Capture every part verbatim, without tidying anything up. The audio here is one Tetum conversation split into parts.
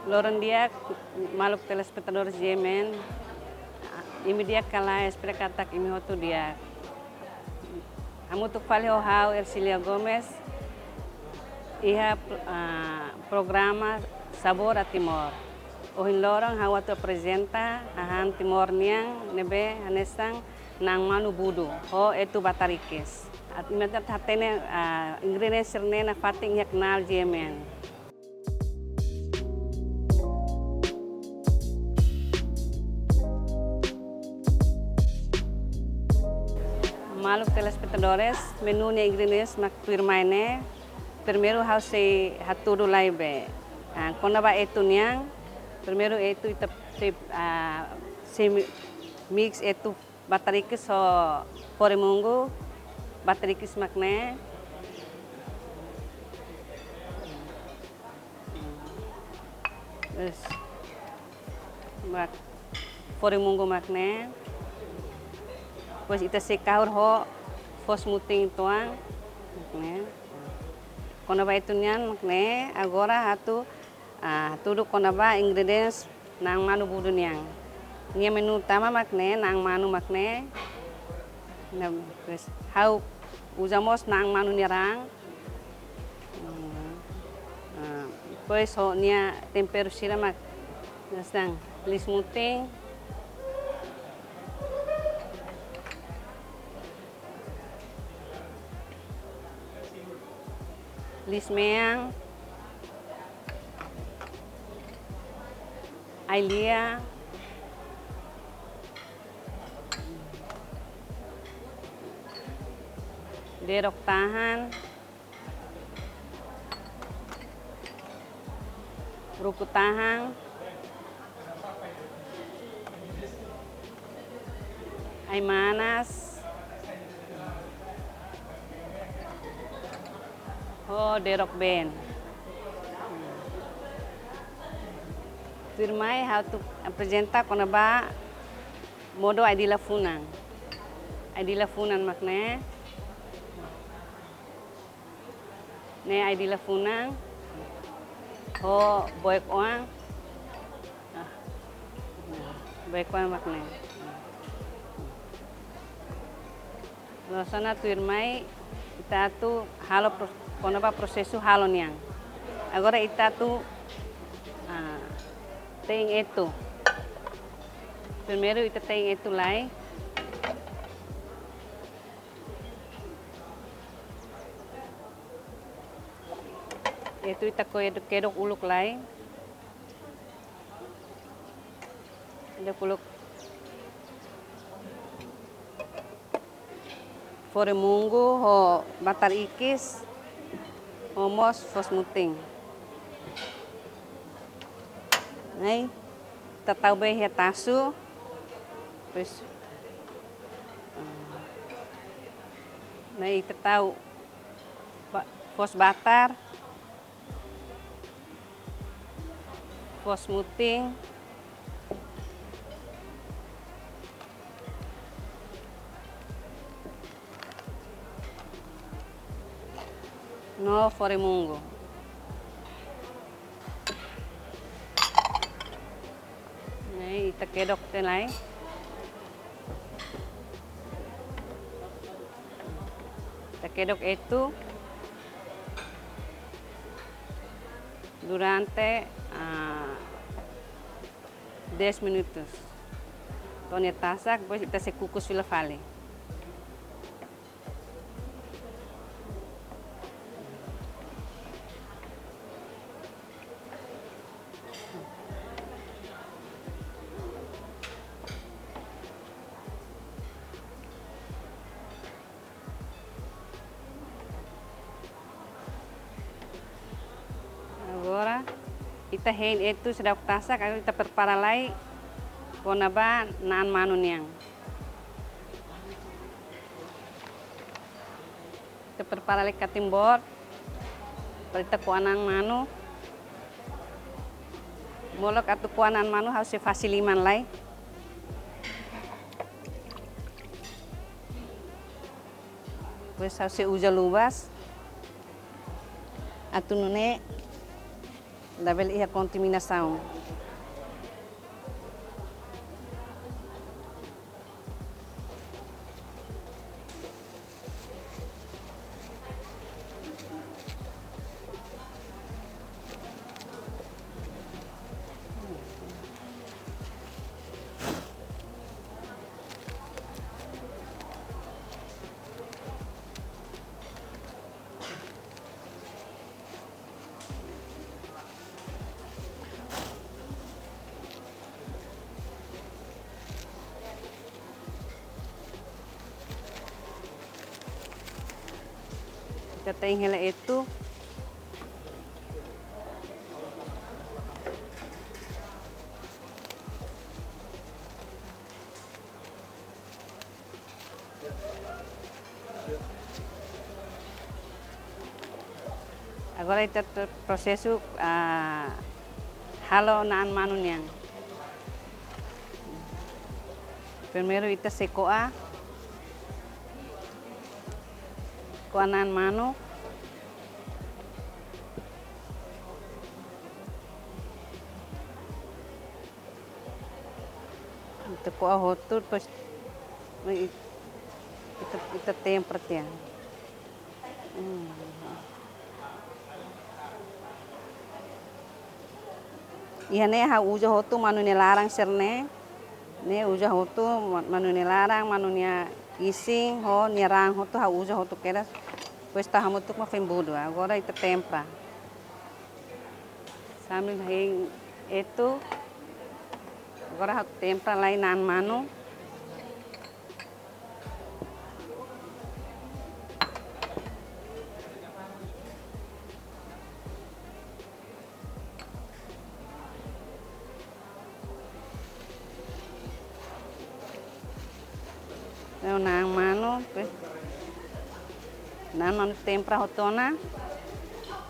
Loron di'ak, maluk telespetadór G M N, imi di'ak ka lae, espera katak imi hotu di'ak. Hamutuk fali ho ha'u Ercilia Gomes, iha, ah, programa Sabor a Timor. Ohin loron ha'u atu aprezenta hahán Timor nian ne'ebé hanesan na'an manu budu ho etu batar ikis. Atu imi atu hatene, ah, ingrediente sira-ne'e nafatin iha kanál G M N. Maluk telespetadores, menu nia ingredientes mak tuirmai ne'e. Primeiru ha'u sei hatudu lai be, ah, kona-ba etu nian. Primeiru etu ita sei, ah, sei mi-, mix etu batar ikis ho fore-mungu, batar ikis mak ne'e. Terus, mak fore-mungu mak ne'e. Depois ita sei kahur ho foos-mutin uitoan, mak ne'e. Kona-ba etu nian mak ne'e, agora atu, ah, hatudu kona-ba ingredientes na'an manu budu nian. Nia menu utama mak ne'e, na'an manu mak ne'e. Nah, terus ha'u uza mós na'an manu nia raan. Hmm. Ah, depois ho nia temperu sira mak hanesan liis-mutin, liis-mean, ai-lia, derok-tahan, ruku-tahan, ai-manas, ho derok-been. Tuirmai ha'u atu aprezenta kona-ba modo ai-dila-funan. Ai-dila-funan mak ne'e. Ne'e ai-dila-funan ho boek-oan. Ah. Boek-oan mak ne'e. Loos ona, tuirmai ita atu halo pro-, kona-ba prosesu halo nian. Agora ita atu, ah, te'in etu. Primeiru ita te'in etu lai. Etu ita kedok, kedok uluk lai. Kedok uluk fore-mungu ho batar ikis ho mós foos-mutin. Ne'e, ita tau bee iha taxu. Terus, hmm, ne'e ita tau ba-, foos batar, foos-mutin, no fore-mungu. Ne'e, ita kedok tiha lai. Ita kedok etu durante, ah, dez minutos. To'o nia tasak, depois ita sei kukus fila fali. Agora, ita hein etu seidauk tasak, agora ita prepara lai kona-ba na'an manu nian. Ita prepara lai cutting board para ita ko'a na'an manu. Molok atu ko'a na'an manu ha'u sei fase liman lai. Depois ha'u sei uza luvas atu nune'e Labele iha kontaminasaun. Ita tein hela etu. Agora ita te-, prosesu, ah, halo na'an manu nian. Primeiru ita sei ko'a, ko'a na'an manu. Ita ko'a hotu, depois ita, ita tempera tiha. Hmm. Iha ne'e ha'u uza hotu manu nia laran sira-ne'e. Ne'e uza hotu ma-, manu nia laran, manu nia isin, ho nia raan hotu ha'u uza hotu kedas. Depois tau hamutuk mak foin budu. Agora ita tempera. Sambil hein etu, agora ha'u tempera lai na'an manu. Na'an manu, pe-, na'an manu tempera hotu ona.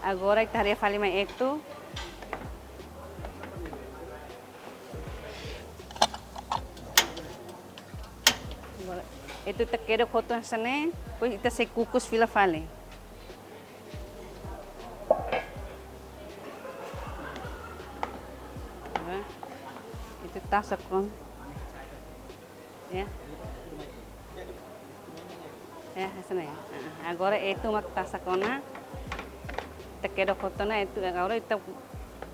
Agora ita haree fali mai etu. Agora, etu ita kedok hotu hanesan ne'e, depois ita sei kukus fila fali. Agora, ita tasak ona. Ya. Ya, hanesan ne'e. Ah, agora etu mak tasak ona. Ita kedok hotu ona, etu agora ita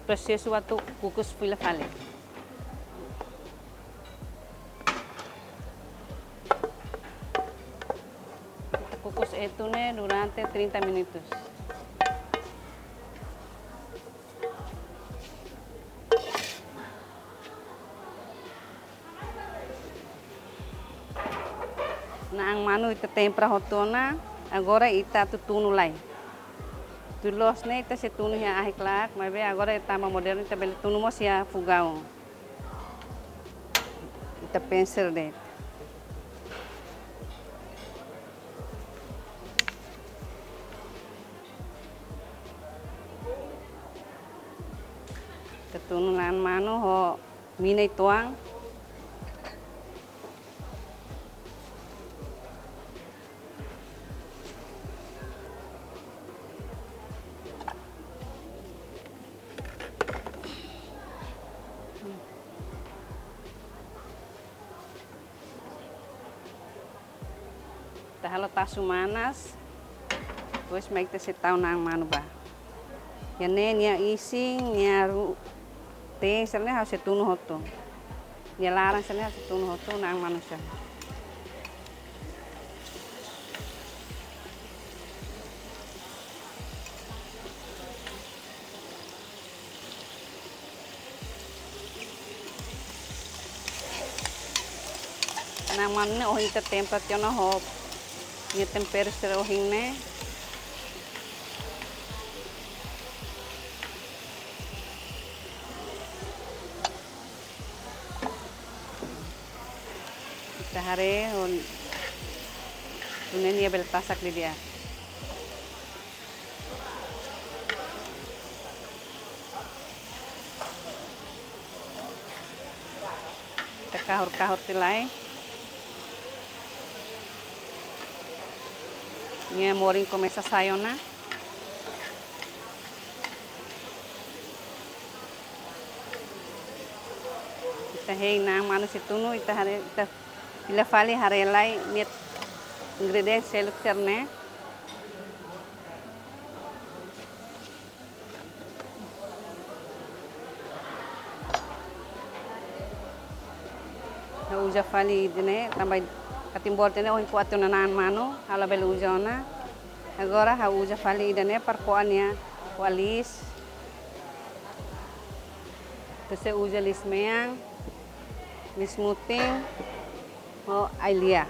prosesu atu kukus fila fali. Ita kukus etu ne'e durante trinta minutos. Na'an manu ita tempera hotu ona, agora ita atu tunu lai. Tuir loos ne'e ita sei tunu iha ahi klarak, maibé agora ita tanba modernu ita bele tunu mós iha fogaun. Ita pensil de'it. Ita tunu na'an manu ho mina uitoan. Ita halo tasu manas, depois mak ita sei tau na'an manu ba. Iha ne'e nia isin, nia ru-, teen sira-ne'e ha'u sei tunu hotu. Nia laran sira-ne'e ha'u sei tunu hotu na'an manu sira. Na'an manu ne'e ohin ita tempera tiha ona ho nia temperu sira ohin ne'e. Ita haree ho nune'e nia bele tasak didi'ak. Ita kahur-kahur tiha lai. Nia morin komesa sai ona. Ita hein na'an manu sei tunu, ita haree, ita fila fali haree lai nia ingrediente seluk sira-ne'e. Ha'u uza fali ida-ne'e, tanba cutting board ne'e ohin ku'u tiha ona na'an manu, ha'u labele uza ona. Agora ha'u uza fali ida-ne'e para ko'a nia, ko'a liis. Ita sei uza liis mean, liis mutin, ho ai-lia.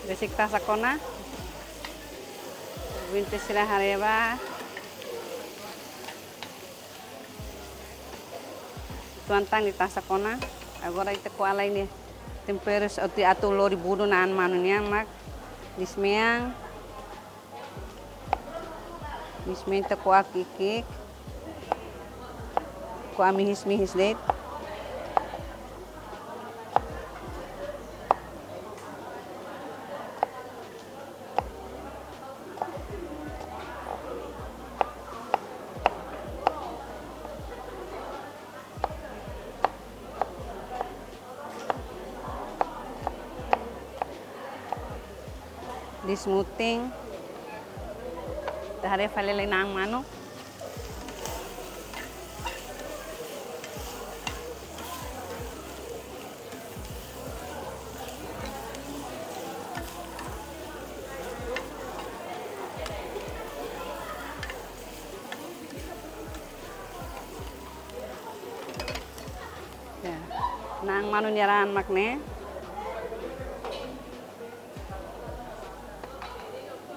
Besik tasak ona. Oinsá sira haree ba. Tuan tan ita tasak ona. Agora ita ko'a lai nia temperus atu, atu lori budu na'an manu nian mak liis mean. Liis mean ita ko'a ki'ik-ki'ik. Ko'a mihis-mihis de'it. Liis mutin. Ita haree fali lai na'an manu. Ya. Na'an manu nia raan mak ne'e.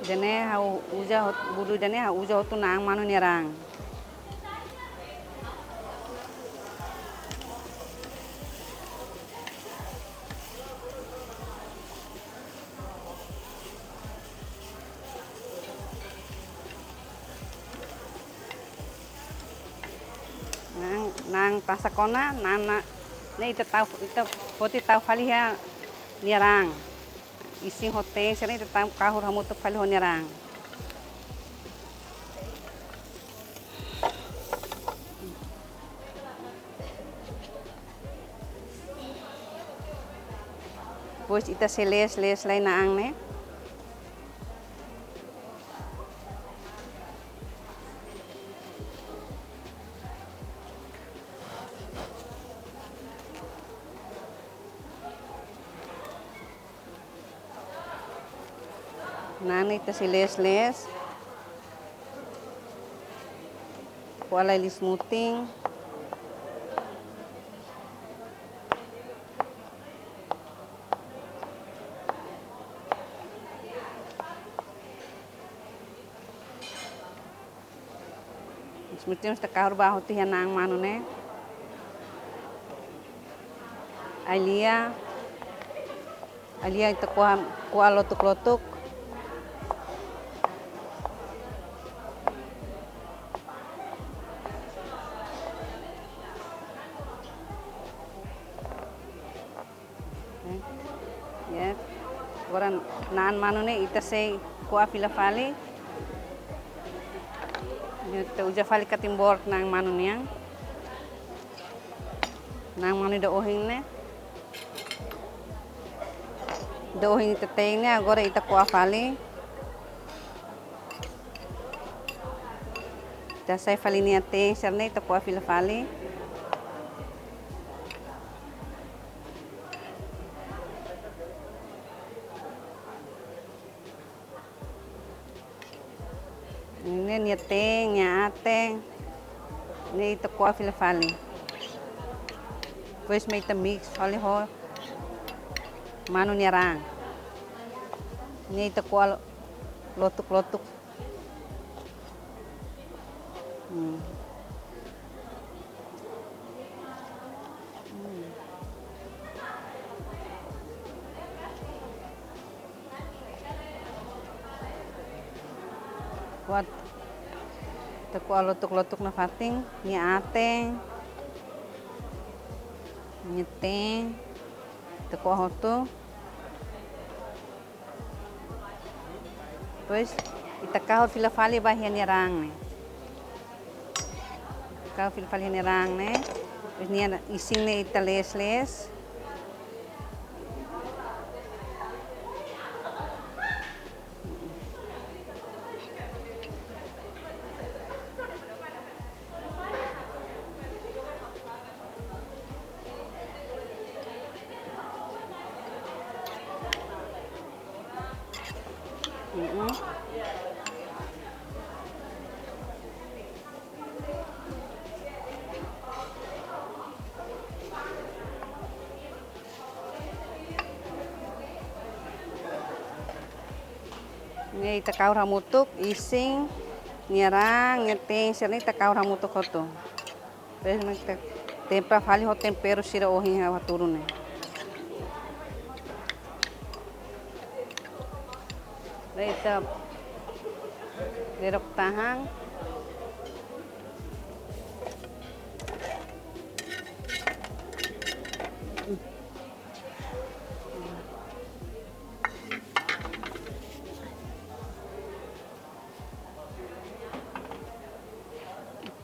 Ida-ne'e ha'u uza hot-, budu ida-ne'e ha'u uza hotu na'an manu nia raan. Na'an, na'an tasak ona, na'an ne'e ita tau, ita foti tau fali iha nia raan. Isin ho teen sira-ne'e ita tau kahur hamutuk fali ho nia raan. Depois ita sei lees, lees lai na'an ne'e. Na'an ne'e ita sei lees-lees. Ko'a lai liis mutin. Liis mutin ita kahur ba hotu iha na'an manu ne'e. Ai-lia. Ai-lia ita ko'a, ko'a lotuk-lotuk. Ya. Agora na'an manu ne'e ita sei ko'a fila fali. Ita uza fali cutting board na'an manu nian. Na'an manu ida ohin ne'e. Ida ohin ita te'in ne'e, agora ita ko'a fali. Ita hasai fali nia teen sira-ne'e, ita ko'a fila fali. Ne'e nia teen, nia aten. Ne'e ita ko'a fila fali. Depois mai ita mix fali ho manu nia raan. Ne'e ita ko'a lotuk-lotuk. Hmm. Hmm. Ko'a, Ita ko'a lotuk-lotuk nafatin, nia aten, nia teen, ita ko'a hotu. Depois, ita kahur fila fali ba iha nia raan ne'e. Kahur fila fali iha nia raan ne'e. Depois, nia isin ne'e ita lees-lees. Mm-mm. Ne'e ita kahur hamutuk, isin, nia raan, nia teen sira-ne'e ita kahur hamutuk hotu. Depois mak ita tempera fali ho temperu sira ohin ha'u hatudu ne'e. Depois ita derok tahan.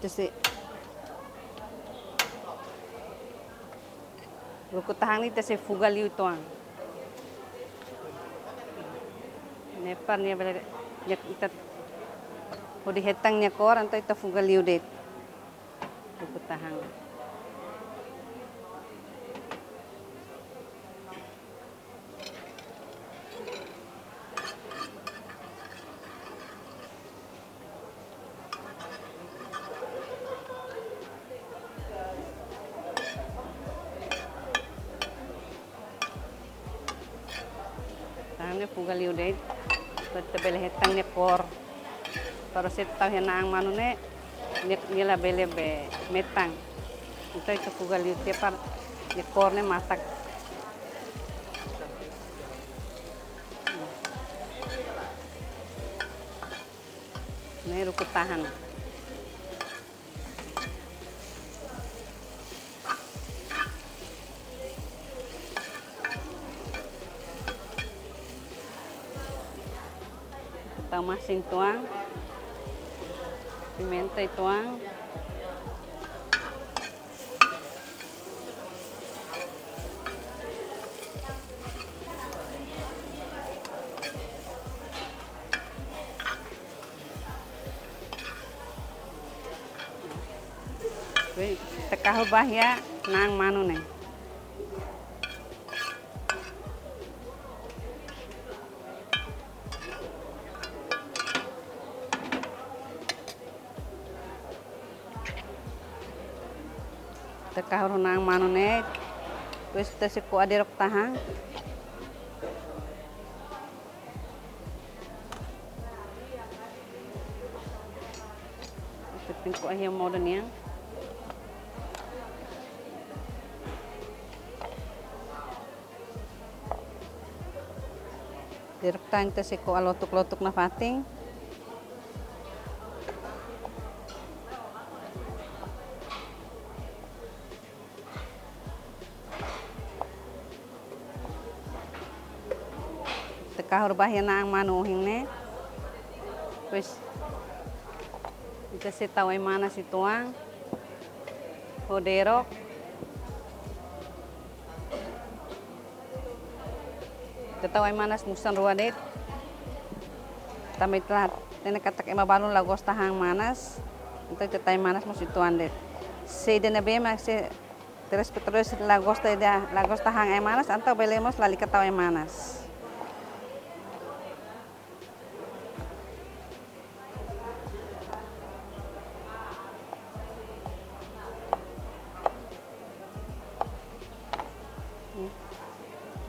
Ita sei, ruku tahan ne'e ita sei fuga liu uitoan. Ne'e para nia bele, nia ita hodi hetan nia kór, entaun ita fuga liu de'it. Ruku tahan. Tahan ne'e fuga liu de'it, para ita bele hetan nia kór. Para se tau iha na'an manu ne'e, nia, nia labele be metan. Entaun ita fuga liu tiha para nia kór ne'e matak. Ne'e ruku tahan. Tau masin uitoan, pimenta uitoan. Ita kahur ba iha na'an manu ne'e. Ita kahur ho na'an manu ne'e, depois ita sei ko'a derok tahan. Ita tenke ko'a iha modo nian. Derok tahan ita sei ko'a lotuk-lotuk nafatin. Ita kahur ba iha na'an manu ohin ne'e. Depois ita sei tau ai-manas uitoan ho derok. Ita tau ai-manas musan rua de'it. Tanba ita la hatene katak ema balun la gosta han manas. Entaun ita tau ai-manas mós uitoan de'it. Se ida ne'ebé mak se telespetadór sira la gosta ida, la gosta han ai-manas, entaun bele mós lalika tau ai-manas.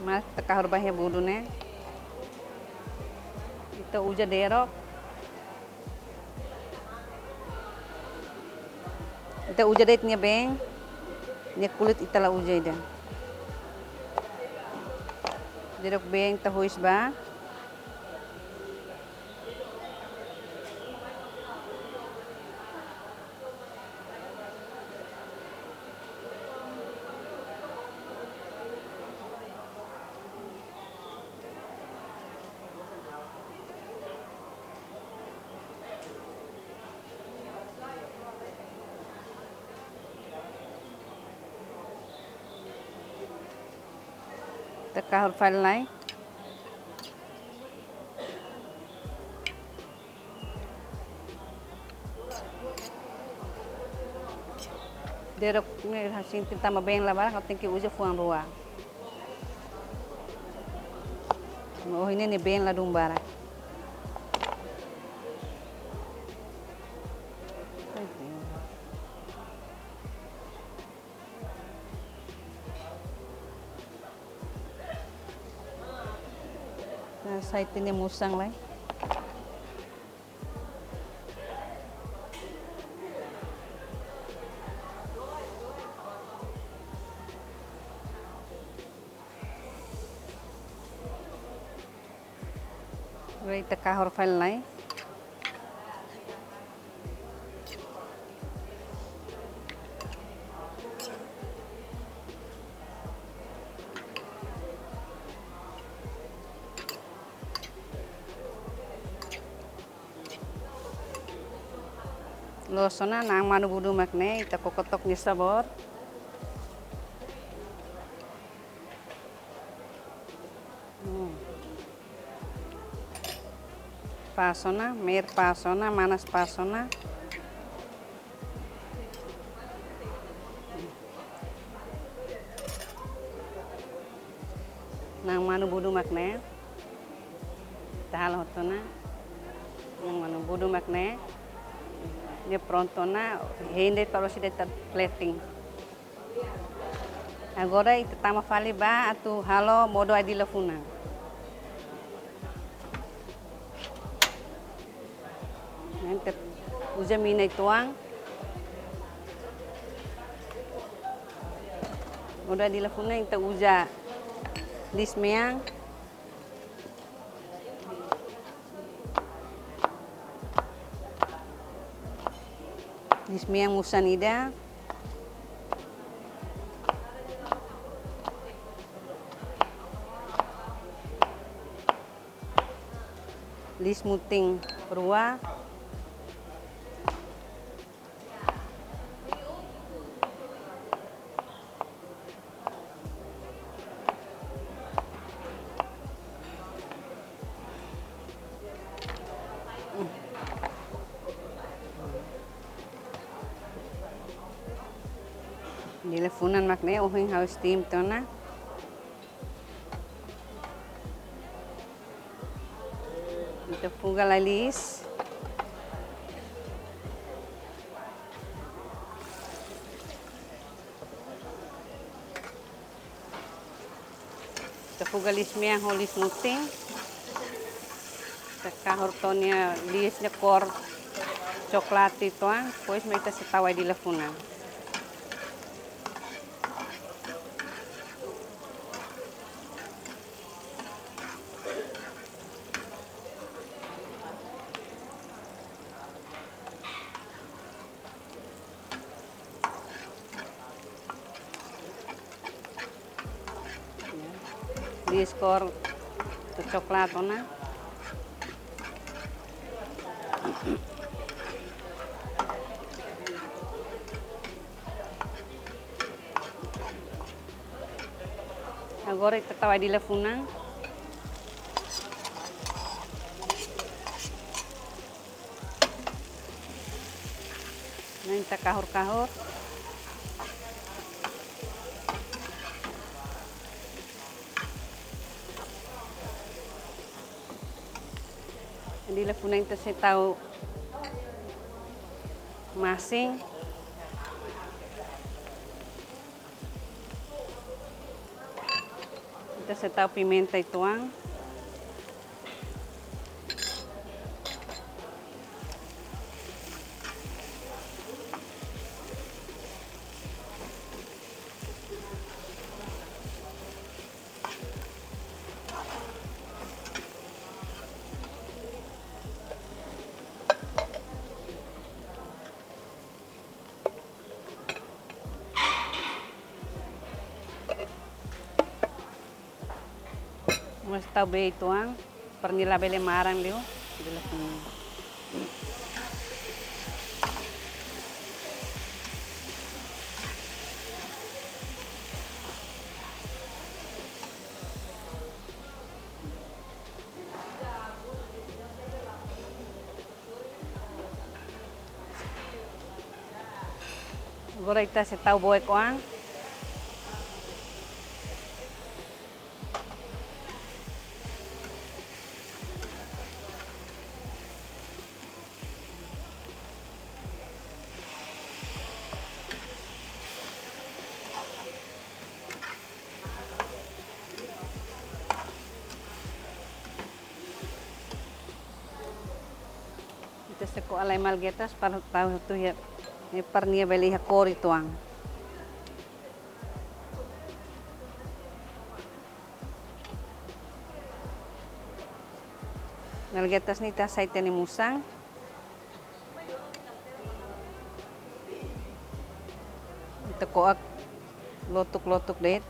Manas ita kahur ba iha budu ne'e. Ita uza derok. Ita uza de'it nia been, nia kulit ita la uza ida. Derok been ita hois ba. Ita kahur fali lai. Derok ne'e hasin tama been la barak, ha'u tenke uza fuan rua. Ohin ne'e been ladún barak. Nah, sai tiha nia musan lai. Agora ita kahur fali lai. Loos ona, na'an manu budu mak ne'e, ita kokotok nia sabór. Hmm. Pas ona, meer pas ona, manas pas ona. Na'an manu budu mak ne'e. Ita halo hotu ona. Na'an manu budu mak ne'e. Ne'e prontu ona, hein de'it para hosi de'it plating. Agora ita tama fali ba atu halo modo ai-dila funan. Ita uza mina uitoan. Modo ai-dila funan ita uza liis-mean. Liis-mean musan ida. Liis-mutin rua. Ai-dila funan mak ne'e, ohin ha'u steam tiha ona. Ita fuga lai liis. Ita fuga liis-mean ho liis-mutin. Ita kahur to'o nia liis ne'e kór coklat uitoan, depois mak ita sei tau ai-dila funan. Liis kór coklat ona. Agora ita tau ai-dila funan. Nah, ita kahur-kahur. Ai-dila funan ita sei tau masin. Ita sei tau pimenta uitoan. Mós tau bee uitoan, para nia labele maran liu, bele kunu. Agora ita sei tau boek oan. Ita sei ko'a lai malgetas para tau hotu iha, para nia bele iha kór uitoan. Malgetas ne'e ita hasai tiha nia musan. Ita ko'a lotuk-lotuk de'it.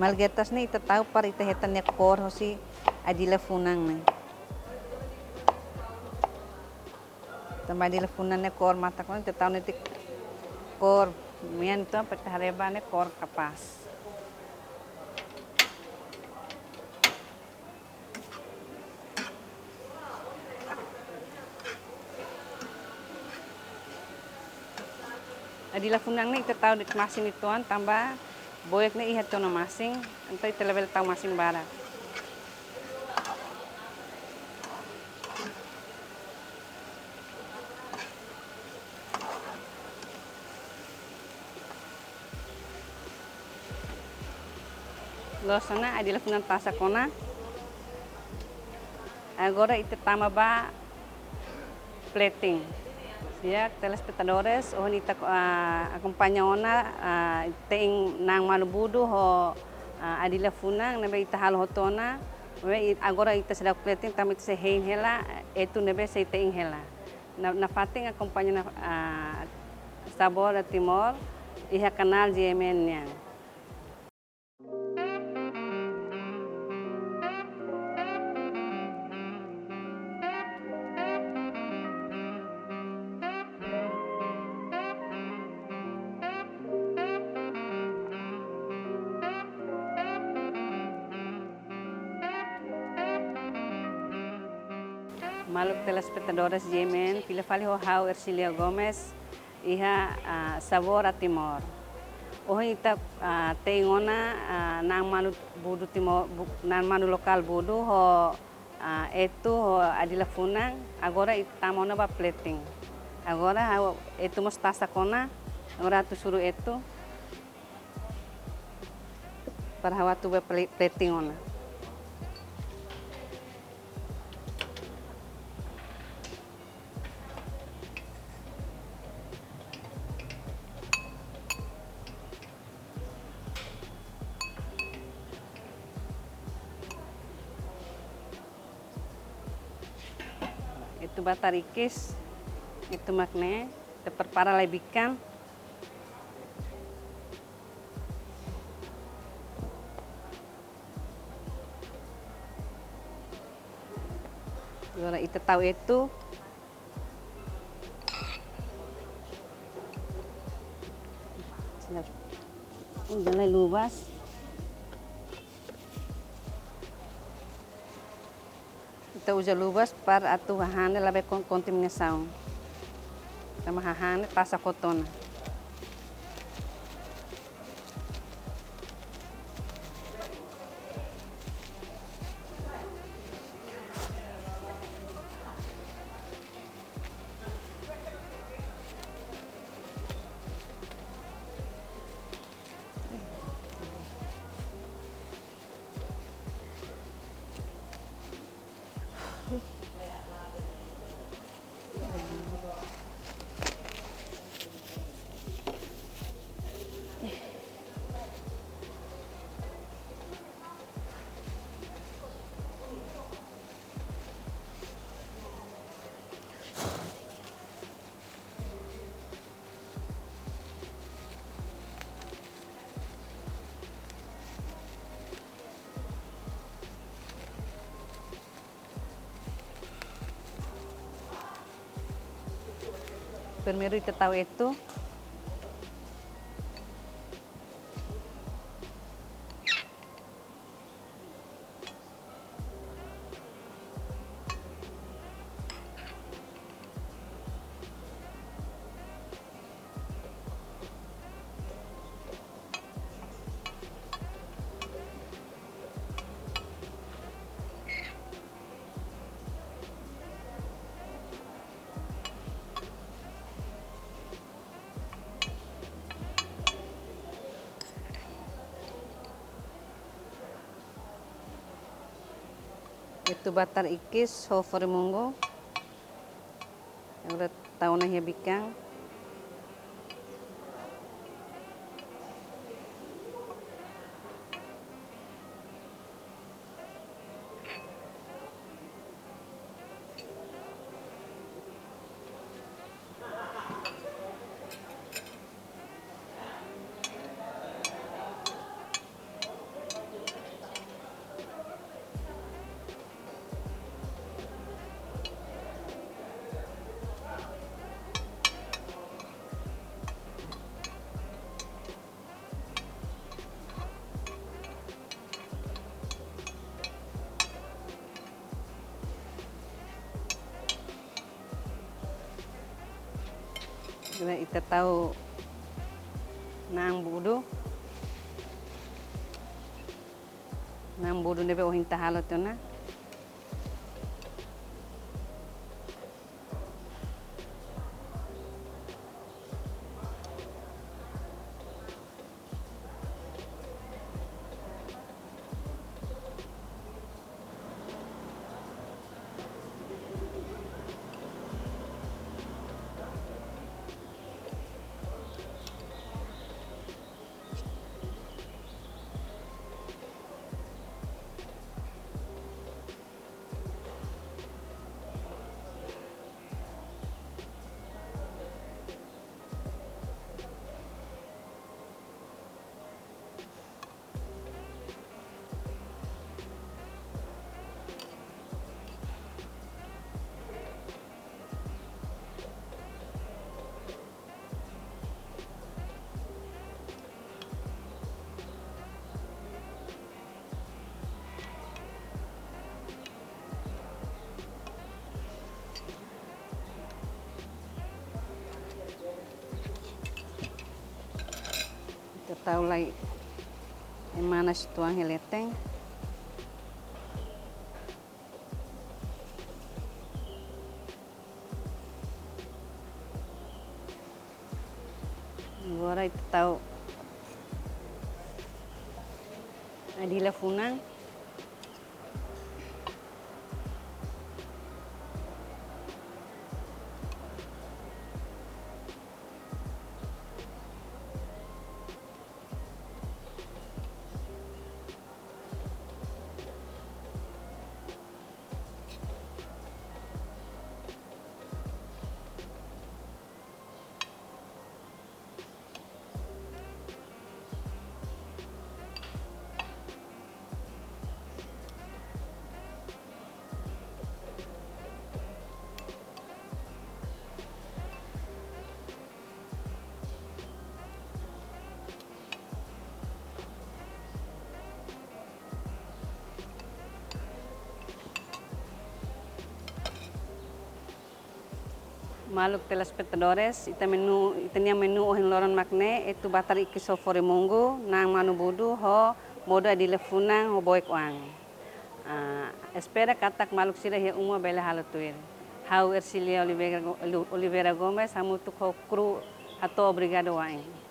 Malgetas ne'e ita tau para ita hetan nia kór hosi aidila funan ne'e. Tanba aidila funan nia kór matak ona, ita tau netik kór mean uitoan para ita haree ba nia kór kapás. Aidila funan ne'e ita tau de'it masin uitoan tanba boek ne'e iha tiha ona masin, entaun ita labele tau masin barak. Loos ona, aidila funan tasak ona. Agora ita tama ba plating. Ya, telespetadores, ohin ita, ah, akompaña ona, ah, te'in na'an malu budu ho, ah, aidila funan ne'ebé ita halo hotu ona. Ne'ebé i-, agora ita seidauk plating, tanba ita sei hein hela etu ne'ebé sei te'in hela. Na, nafatin akompaña ona, ah, Sabor Timor iha kanál G M N nian. Maluk telespetadores G M N, fila fali ho ha'u Ercilia Gomes, iha, ah, Sabor Timor. Ohin ita, ah, te'in ona, ah, na'an malu budu Timor, bu-, na'an malu lokál budu ho, ah, etu ho aidila funan. Agora ita tama ona ba plating. Agora ha'u etu mós tasak ona. Agora atu suru etu para ha'u atu ba pla-, plating ona. Etu batar ikus, etu mak ne'e, ita prepara lai bikan. Agora ita tau etu. Siap. Uza lai luvas. Ita uza luvas para atu hahán ne'e labele kon-, kontaminasaun. Tanba hahán ne'e tasak hotu ona. Primeiru ita tau etu. Etu batar ikis ho fore-mungu. Agora tau ona iha bikan. Agora ita tau na'an budu. Na'an budu ne'ebé ohin ita halo tiha ona. Ita tau lai emanas uitoan iha leten. Agora ita tau adila funan. Maluk telespetadores, ita menu, ita-nia menu ohin loron mak ne'e, etu batar ikis ho fore-mungu, na'an manu budu, ho modo adila funan, ho boek-oan. Ah, espera katak maluk sira iha uma bele halo tuir. Ha'u Ercilia Oliveira Go-, Lu-, Oliveira Gomes, hamutuk ho kru hato'o obrigadu wa'in.